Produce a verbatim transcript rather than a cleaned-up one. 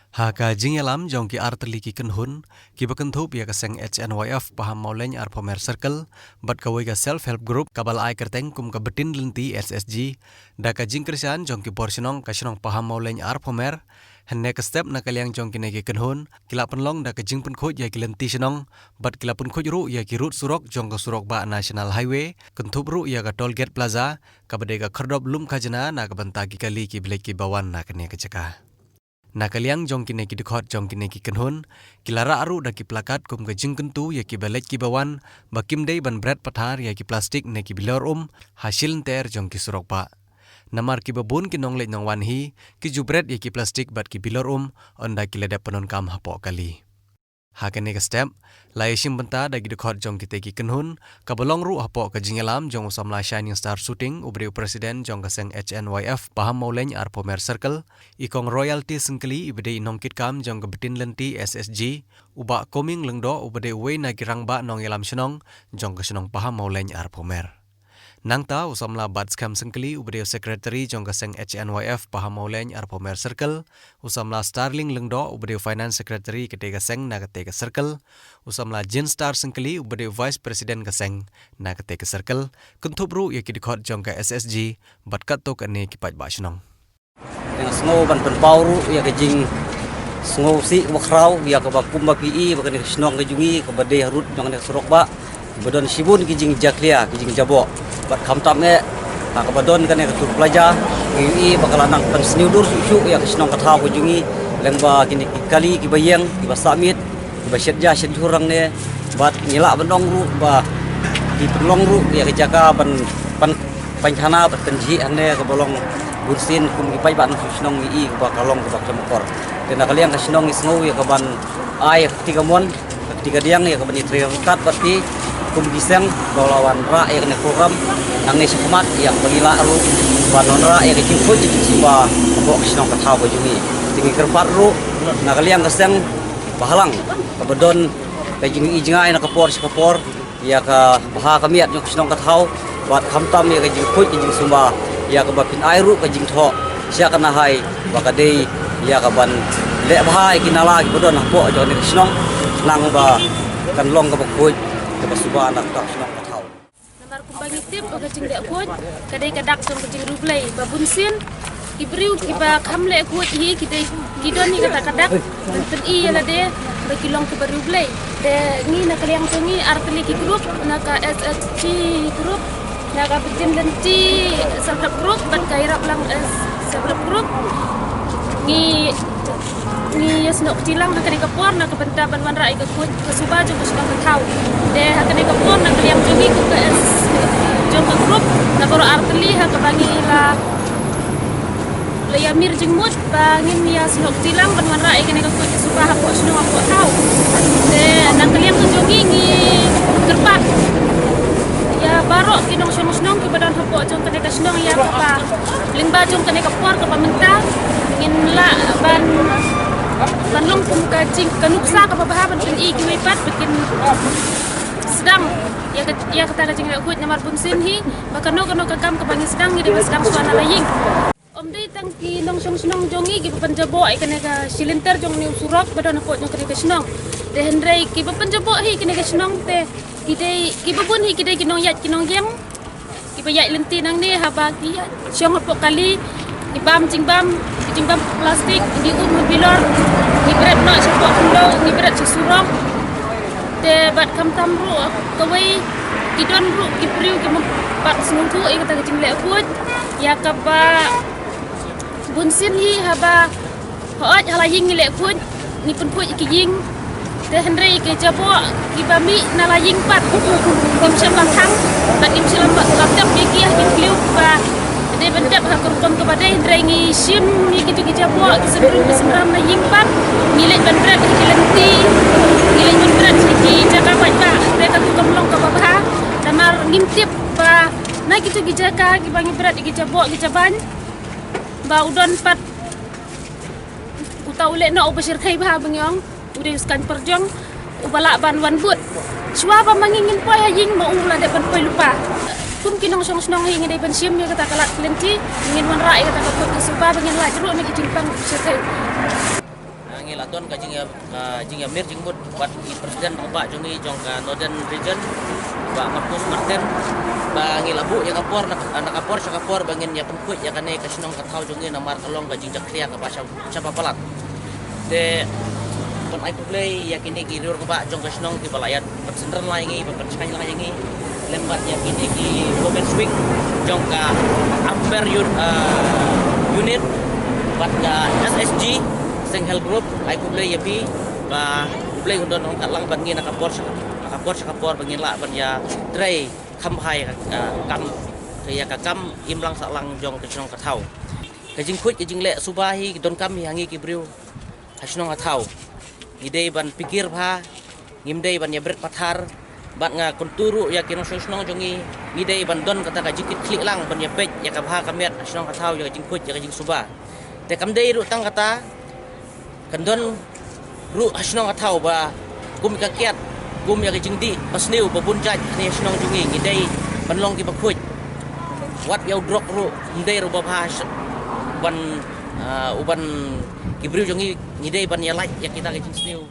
Ha ka jingïalam jong ki artylli ki kynhun kiba kynthup ïa ka seng H N Y F Pahammawlein Arphew Mer Circle bad kawei ka Self Help Group kaba la ai kyrteng kum ka Btin Lynti S S G, da ka jingkyrshan jong ki bor shnong ka shnong Pahammawlein Arphew Mer, hynne ka step na ka liang jong kine ki kynhun ki la pynlong da ka jingpynkhuid ïa ki lynti shnong bad ki la pynkhuid ruh ïa ki rud surok jong ka surok bah National Highway, kynthup ruh ïa ka Toll Gate Plaza kaba dei ka khyrdop lum khajna na ka bynta ki kali kiba leit kiba wan na kane ka jaka. Na ka liang jong kine ki dkhot jong kine ki kynhun ki la rah ruh da ki plakat kum ka jingkyntu ïa kiba leit kiba wan ba kim dei ban bret pathar ïa ki plastik ne ki bilor um ha shilynter jong ki surok bah. Namar kiba bun ki nongleit nongwan hi ki ju bret ïa ki plastik bad ki bilor um ynda ki la dep pyndonkam hapoh kali. Ha kane ka step la ïashim bynta da ki dkhot jong kite ki kynhun kaba long ruh hapoh ka jingïalam jong u samla Shining Star Suting uba dei u president jong ka seng H N Y F Pahammawlein Arphew Mer Circle, i kong Royalty Syngkli iba dei i nongkitkam jong ka Btin Lynti S S G, u bah Koming Lyngdoh uba dei uwei na ki rangbah nongïalam shnong jong ka shnong Pahammawlein Arphew Mer. Nangta u samla Batskhem Syngkli uba dei u secretary jong ka seng H N Y F Pahammawlein Arphew Mer Circle, u samla Starling Lyngdoh uba dei u finance secretary katei ka seng na katei ka circle, u samla Jinstar Syngkli uba dei u vice president ka seng na katei ka circle, kynthup ruh ïa ki dkhot jong ka S S G bad katto katne ki paidbah shnong. Nga sngew ban pynpaw ruh ïa ka jingsngewsih kaba khraw ïa kaba kumba phi i ba kane ka shnong ka jong ngi kaba dei harud jong kane ka surok bah ba don shibun ki jingjakhlia ki jingjaboh. Bad khamtam eh ha kaba don kane ka Toll Plaza ngi i ba ka la nang pynsniew dur shuh shuh ïa ka shnong ka thaw ka jong ngi lyngba kine ki kali kiba ïeng kiba sah miet kiba shet ja shet jhur hangne. Bad ngi lah ban ong ruh ba ki pynlong ruh ïa ka jaka ban pan painthana bad pynjhieh hangne kaba long bunsien kum ki paidbah nongshong shnong ngi i kaba ka long kaba khlem akor. Te na ka liang ka shnong ngi sngew ïa kaban ai ka kti kamon ka kti kadiang ïa kaban ïatrei ryngkat bad phi kum ki seng ba la wanrah ïa kane ka program nangne shakhmat ïa kaba ngi lah ruh ban wanrah ïa ka jingkhuid jingsuba hapoh ka shnong ka thaw ka jong ngi. Te ngi kyrpad ruh na ka liang ka seng ba halang kaba don ka jingi jngai na ka por sha ka por ïa ka bha ka miat jong ka shnong ka thaw bad khamtam ïa ka jingkhuid ka jingsuba ïa kaba phin ai ruh ka jingthoh sha ka nahai ba ka dei ïa kaban leh bha ïa ki nala kiba don hapoh jong kane ka shnong khnang ba kan long kaba khuid kaba suba na ka shnong ka thaw. Namar kumba ngi tip ba ka jingleh khuid ka dei ka dak jong ka jingriewblei ba bunsien ki briew kiba kham leh khuid hi ki dei ki don hi kata ka dak ban pyni ïa lade ba ki long kiba riewblei. Te ngi na ka liang jong ngi artylli ki group na ka S H G group na ka Btin Lynti Self Help Group bad ka Ïarap Lang Self Help Group ngi ngi ïasnoh kti lang ha kane ka por na ka bynta ban wanrah ïa ka khuid ka suba jong ka shnong ka thaw. Te ha kane ka por na ka liang jong ngi kum ka S jong ka group na baroh artylli ha kaba ngi la la ïamir jingmut ba ngin ïasnoh kti lang ban wanrah ïa kane ka khuid ka suba hapoh shnong hapoh thaw. Te na ka liang ka jong ngi ngi kyrpad ïa baroh ki nongshong shnong kiba don hapoh jong kane ka shnong ïa kaba lyngba jong kane ka por kaba mynta ngin lah ban ban long kum ka jing ka nuksa kaba bha ban pyni kiwei pat ba kin sdang ïa ka ïa kata ka jingleh khuid namar bunsien hi ba kano kano ka kam kaba ngi sdang ngi dei ban sdang shuwa na la ïing. Ym dei tang ki nongshong shnong jong ngi kiba pynjaboh ïa kane ka shilynter jong une u surok ba don hapoh jong kane ka shnong. Te hynrei kiba pynjaboh hi kane ka shnong te ki dei kiba bun hi ki dei ki nongïaid ki nongïeng. Kiba ïaid lynti nangne haba ki ïaid shong hapoh kali ki bam jingbam ki jingbam plastik ki um ha bilor ki bret noh shapoh khyndew ki bret sha surok. Te bad khamtam ruh kawei ki don ruh ki briew ki mut bad sngewthuh ïa kata ka jingleh khuid ïa kaba bunsien hi haba hooid ha la ïing ngi leh khuid ngi pynkhuid ïa ki ïing. Te hynrei ki jaboh kiba mih na la ïing pat kim shym la thang bad kim shym la tep ïa ki ha ki khliew kiba dei ban tep ha ka rukom kaba dei hynrei ngi shim ïa kitu ki jaboh ki syndrum ki syndram na ïing pat ngi leit ban bret ïa ki lynti ngi leit ban bret ïa ki jaka paidbah. Te katu kam long kaba bha namar ngim tip ba na kitu ki jaka kiba ngi bret ïa ki jaboh ki jaban ba u don pat uta u lehnoh uba shyrkhei bha ba ngi ong u dei u skaiñ pyrjong uba lah ban wan bud. Shuwa ba ma ngi ngin poi ha ïing ma u la dep ban poi lypa. Kum ki nongshong shnong hi ngi dei ban shim ïa kata ka lad ka lynti ngin wanrah ïa kata ka khuid ka suba ba ngin lait ruh na ki jingpang shyrkhei. Ngi la don ka jingïa, ka jingïamir jingmut bad i president rangbah jong ngi jong ka Northern Region, Bah Marcus Martin, ba ngi la buh ïa ka por na, na ka por sha ka por ba ngin ïa pynkhuid ïa kane ka shnong ka thaw jong ngi namar ka long ka jingjakhlia kaba sha, sha ba palat. Te ban ai khublei ïa kine ki rangbah jong ka shnong kiba la ïa ban synran lai ngi, ban pynshngaiñ lai ngi lem bad ïa kine ki Women's Wing jong ka Amber Youth, ah, Unit bad ka S S G Seng Health Group. Ai khublei ïa phi, ba khublei un don ong katlang bad ngi na ka por sha, na ka por sha ka por ba ngin lah ban ïa trei kham bha ïa ka, ah, kam, ïa ka kam imlang sahlang jong ka shnong ka thaw. Ka jingkhuid ka jingleh suba hi donkam hi ha ngi ki briew ha shnong ha thaw. Ngi dei ban pyrkhat bha, ngim dei ban ïa bret pathar. Bad nga kyntu ruh ïa ki nongshong shnong jong ngi, ngi dei ban don kata ka jingkit khlieh lang ban ïa peit ïa ka bha ka miat ha shnong ha thaw ïa ka jingkhuid ïa ka jingsuba. Te kam dei ruh tang kata, kan don ruh ha shnong ha thaw ba kum ka kiad, kum ïa ka jingdih ba sniew ba bun jait ha shnong jong ngi, ngi dei ban long kiba khuid. Wat ïa u drok ruh, ym dei ruh ba bha ban, ah, u ban ki briew jong ngi, ngi dei ban ïa lait ïa kita ka jingsniew.